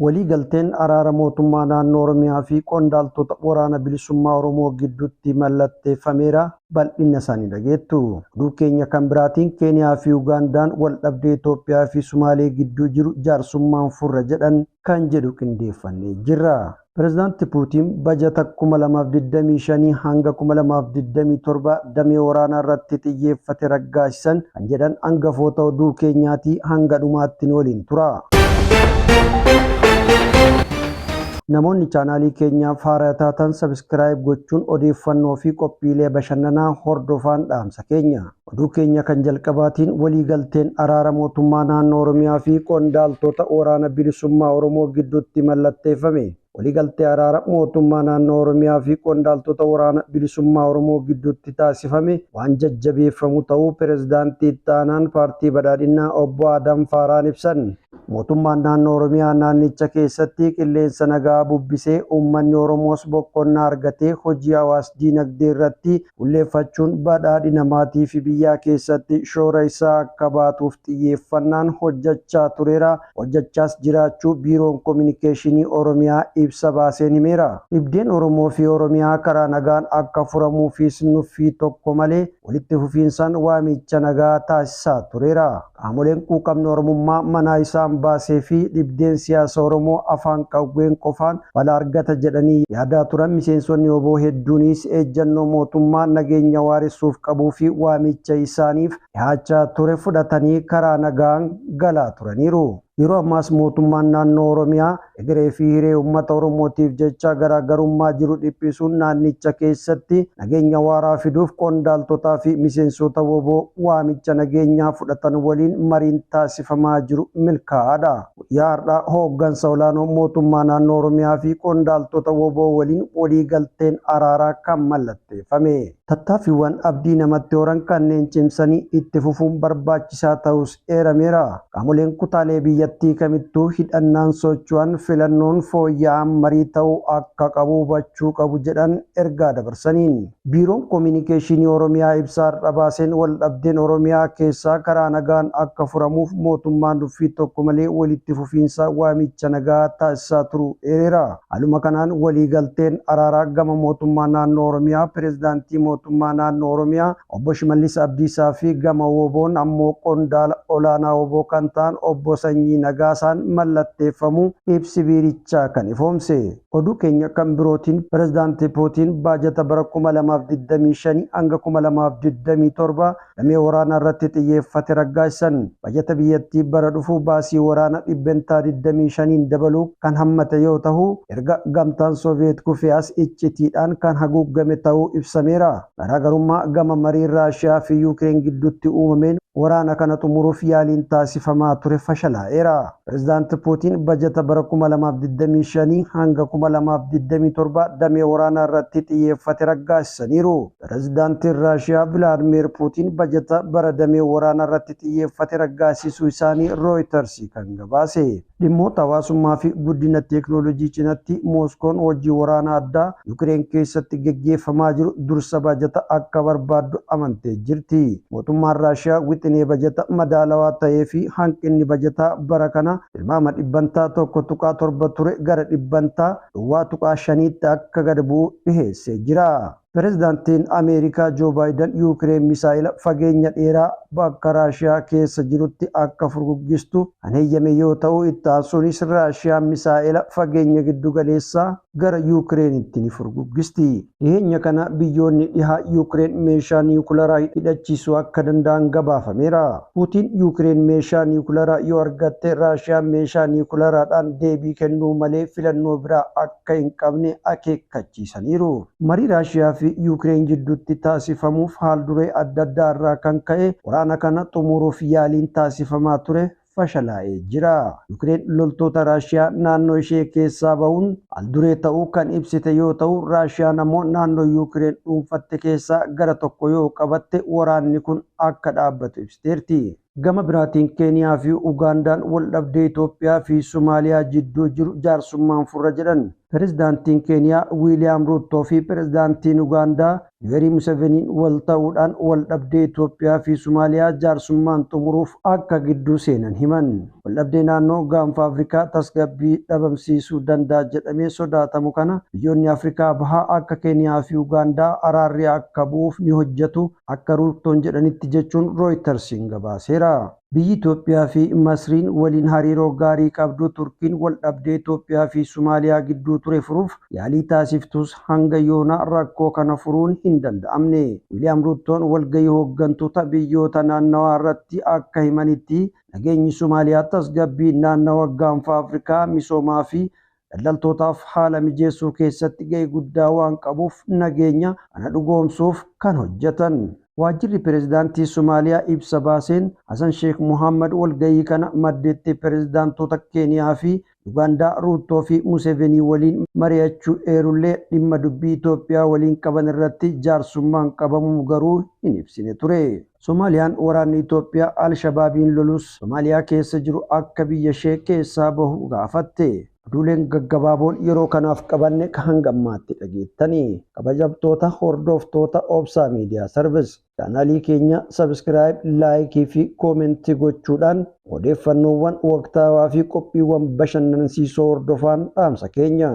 Walii galteen araara mootummaa naannoo Oromiyaa fi qondaaltota Waraana Bilisummaa Oromoo gidduutti mallatteeffameera. Bal'inna isaanii dhageettu. Oduu keenya kan biraatiin Keeniyaa fi Ugaandaan waldhabdee Itoophiyaa fi Sumaalee gidduu jiru jaarsummaan furra jedhan kan jedhu qindeeffannee jirra. Pirezidaanti Puutiin bajata 2025 hanga 2027 damee waraanaa irratti xiyyeeffate raggaasisan kan jedhan hangafoota oduu keenyaatii hanga dhumaatti nu waliin tura. Namoonni chaanaalii keenyaaf haaraa taatan subscribe gochuun odeeffannoo fi qophiilee bashannanaa hordofaan dhaamsa keenya. Oduu keenya kan jalqabaatiin waliigalteen araara mootummaa naannoo Oromiyaa fi qondaaltota Waraana Bilisummaa Oromoo gidduutti mallatteeffame. Waliigaltee araara mootummaa naannoo Oromiyaa fi qondaaltota Waraana Bilisummaa Oromoo gidduutti taasifame waan jajjabeeffamu ta'uu Pireezidaantii Itti Aanaan Paartii Badhaadhinnaa Obbo Adam Faaraan ibsan. Mootummaan naannoo Oromiyaa naannicha keessatti qilleensa nagaa bubbisee uummanni Oromoos boqonnaa argatee hojii hawaas diinagdee irratti fulleeffachuun badhaadhina maatii fi biyyaa keessatti shoora isaa akka baatuuf xiyyeeffannaan hojjechaa tureera, hojjechaas jiraachuu Biiroon Kominikeeshinii Oromiyaa ibsa baaseen himeera. Dhibdeen Oromoo fi Oromiyaa karaa nagaan akka furamuufis nuffii tokko malee walitti fufiinsaan waamicha nagaa taasisaa tureera. Qaamoleen quuqamni Oromummaa manaa isaan baasee fi dhibdeen siyaasa Oromoo afaan qawween qofaan fala argata jedhanii yaadaa turan miseensonni wbo hedduunis ejjannoo mootummaa nageenya waaressuuf qabuu fi waamicha isaaniif dhihaachaa ture fudhatanii karaa nagaan galaa turaniiru. Yeroo ammaas mootummaan naannoo Oromiyaa egeree fi hiree uummata Oromootiif jecha garaagarummaa jiru dhiphisuun naannicha keessatti nageenya waaraa fiduuf qondaaltotaa fi miseensota wbo waamicha nageenyaa fudhatan waliin mariin taasifamaa jiru milkaa'aadha. Guyyaa har'aa hooggansa olaanoo mootummaa naannoo Oromiyaa fi qondaaltota wbo waliin waliigalteen araaraa kan mallatteeffame. Tattaaffiiwwan abdii namatti horan kanneen cimsanii itti fufuun barbaachisaa ta'uus eerameera. Qaamoleen kutaalee biyyattii kamittuu hidhannaan socho'an filannoon fooyya'aan marii ta'uu akka qabu hubachuu qabu jedhan ergaa dabarsaniin. Biiroon Kominikeeshinii Oromiyaa ibsa har'a baaseen waldhabdeen Oromiyaa keessaa karaa nagaan akka furamuuf mootummaan nuffii tokko malee walitti fufiinsa waamicha nagaa taasisaa turuu eereera. Haaluma kanaan waliigalteen araaraa gama mootummaa naannoo Oromiyaa Pireezidaantii mootummaa naannoo Oromiyaa Obbo Shimallis Abdiisaa fi gama WBOn ammoo qondaala olaanaa wbo kan ta'an Obbo Sanyii Nagaasaan mallatteeffamuu ibsi biirichaa kan ifoomse. Oduu keenya kan birootiin Pireezidaanti Puutiin baajata bara 2025 hanga 2027 damee waraanaa irratti xiyyeeffate raggaasisan. Bajata biyyattii bara dhufu baasii waraana dhibbentaa 25n dabaluu kan hammate yoo tahu, erga Gamtaan Sooviyeet kufee as iccitiidhaan kan haguuggame tahuu ibsameera. Garaagarummaa gama marii Raashiyaa fi Yukireen gidduutti uumameen waraana kana xumuruuf yaaliin taasifamaa ture fashalaa'eera. Pirezidaant Puutiin bajata bara 2025 hanga 2027 damee waraanaa irratti xiyyeeffate raggaasisaniiru. Pirezidaantiin Raashiyaa Vilaadmiir Puutiin bajata bara damee waraanaa irratti xiyyeeffate raggaasisuu isaanii Rooyitars kan gabaase. Dhimmoota hawaasummaa fi guddina teeknooloojii cinatti Mooskoon hojii waraanaa addaa Yukireen keessatti geggeeffamaa jiru dursa baajata akka barbaaddu amantee jirti. Mootummaan Raashiyaa wixinee bajata madaalawaa ta'ee fi hanqinni bajataa bara kana tilmaama dhibbantaa 1.7 ture gara dhibbantaa 0.5tti akka gad bu'u dhiheessee jira. Pirezidaantiin Ameerikaa Joo Baayidan Yuukireen misaa'ela fageenya dheeraa bakka Raashiyaa keessa jirutti akka furguggistu kan heyyame yoo ta'u, itti aansuunis Raashiyaan misaa'ela fageenya giddu galeessaa gara Yuukireenitti ni furguggisti. Dhiheenya kana biyyoonni dhihaa Yuukireen meeshaa niwukularaa hidhachiisuu akka danda'an gabaafameera. Puutiin Yuukireen meeshaa niwukularaa yoo argatte Raashiyaan meeshaa niwukularaadhaan deebii kennuu malee filannoo biraa akka hin qabne akeekkachiisaniiru. Marii Raashiyaa fi Yuukireen jidduutti taasifamuuf haal-duree adda addaa irraa kan ka'e waraana kana xumuruuf yaaliin taasifamaa ture fashalaa'ee jira. Yuukireen loltoota Raashiyaa naannoo ishee keessaa bahuun Alduree ta'uu kan ibsite yoo ta'u, Raashiyaan ammoo naannoo Yuukireen dhuunfatte keessaa gara tokko yoo qabatte waraanni kun akka dhaabbatu ibsiteerti. Gama biraatiin Keeniyaa fi Ugaandaan waldhabdee Itoophiyaa fi Somaaliyaa jidduu jiru jaarsummaan furra jedhan. Pirezidaantiin Keeniyaa Wiiliyaam Ruuttoo fi Pirezidaantiin Ugaandaa Yuwerii Museveniin wal ta'uudhaan waldhabdee Itoophiyaa fi Somaaliyaa jaarsummaan xumuruuf akka gidduu seenan himan. Waldhabdee naannoo Gaanfa Afrikaa tasgabbii dhabamsiisuu danda'a jedhamee sodaatamu kana biyyoonni Afrikaa Bahaa akka Keeniyaa fi Ugaandaa araarri akka bu'uuf ni hojjetu akka Ruuttoon jedhanitti jechuun Rooyitersiin gabaaseera. Biyyi Itoophiyaa fi Masriin waliin hariiroo gaarii qabdu Turkiin waldhabdee Itoophiyaa fi Somaaliyaa gidduu ture furuuf yaalii taasiftus hanga yoonaa rakkoo kana furuun hin danda'amne. Wiiliyaam Ruuttoon walgahii hooggantoota biyyoota naannawaa irratti akka himanitti, nageenyi Somaaliyaa tasgabbii naannawa Gaanfa Afrikaa, misoomaa fi daldaltootaaf haala mijeessuu keessatti gahee guddaa waan qabuuf nageenya kana dhugoomsuuf kan hojjetan. Waajjirri Pirezidaantii Somaaliyaa ibsa baaseen Hasan Sheekh Muhammad walgahii kana maddeetti pirezidaantota Keeniyaa fi Ugaandaa Ruuttoo fi Musevenii waliin mari'achuu eerullee, dhimma dubbii Itoophiyaa waliin qaban irratti jaarsummaan qabamuu garuu hin ibsine ture. Somaaliyaan waraanni Itoophiyaa Alshabaabiin lolus Somaaliyaa keessa jiru akka biyya ishee keessaa bahu gaafatte. Oduuleen gaggabaaboon yeroo kanaaf qabanne hanga ammaatti dhageettanii. Kabajamtoota hordoftoota Obsaa Miidiyaa Service, chaanaalii keenya subscribe, like fi comment gochuudhaan odeeffannoowwan waqtaawaa fi qophiiwwan bashannansiisoo hordofaan dhaamsa keenya.